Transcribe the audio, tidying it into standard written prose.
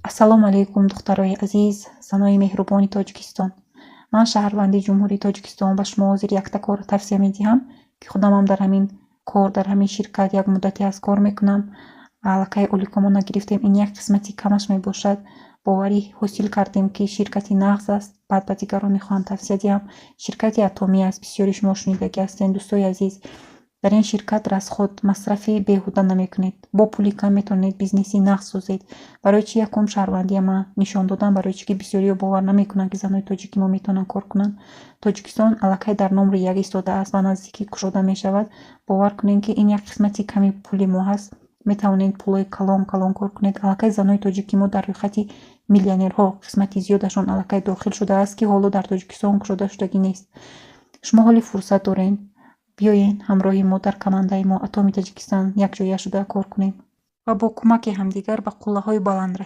Ассалому алайкум, духтарои азиз, занои меҳрубони Тоҷикистон. Ман, шаҳрванди Ҷумҳурии Тоҷикистон, ба шумо ҳозир якта корро тавсия медиҳам, ки худамам дар ҳамин кор, дар ҳамин ширкат як муддате аст кор мекунам. Аллакай оликомона гирифтем, ин як қисмати камаш мебошад. Боварӣ ҳосил кардем, ки ширкати нағз аст, баъд ба дигарон мехоҳам тавсия диҳам. Ширкати Атомӣ аст, бисёри шумо шунидагӣ ҳастед, дӯстои азиз. Дар ин ширкат расход, масрафи беҳуда намекунед. Бо пули кам метавонед бизнеси нағз созед. Барои чӣ якум шаҳрвандия ман нишон додам? Барои чӣ ки бисёриҳо бовар намекунанд, ки занои тоҷики мо метавонанд кор кунанд. Тоҷикистон аллакай дар номри як истодааст ва наздикӣ кушода мешавад. Бовар кунед, ки ин як қисмати ками пули мо ҳаст. Метавонед пулҳои калон калон кор кунед. Аллакай занои тоҷики мо дар рӯйхати миллионерҳо қисмати зиёдашон аллакай дохил шудааст, ки ҳоло дар Тоҷикистон кушода шудагӣ нест. Шумо ҳоли фурсат доред. Биёед, ҳамроҳи мо дар командаи мо, Атоми Таҷикистон, якҷоя шуда кор кунем ва бо кӯмаки ҳамдигар ба қуллаҳои баланд расем.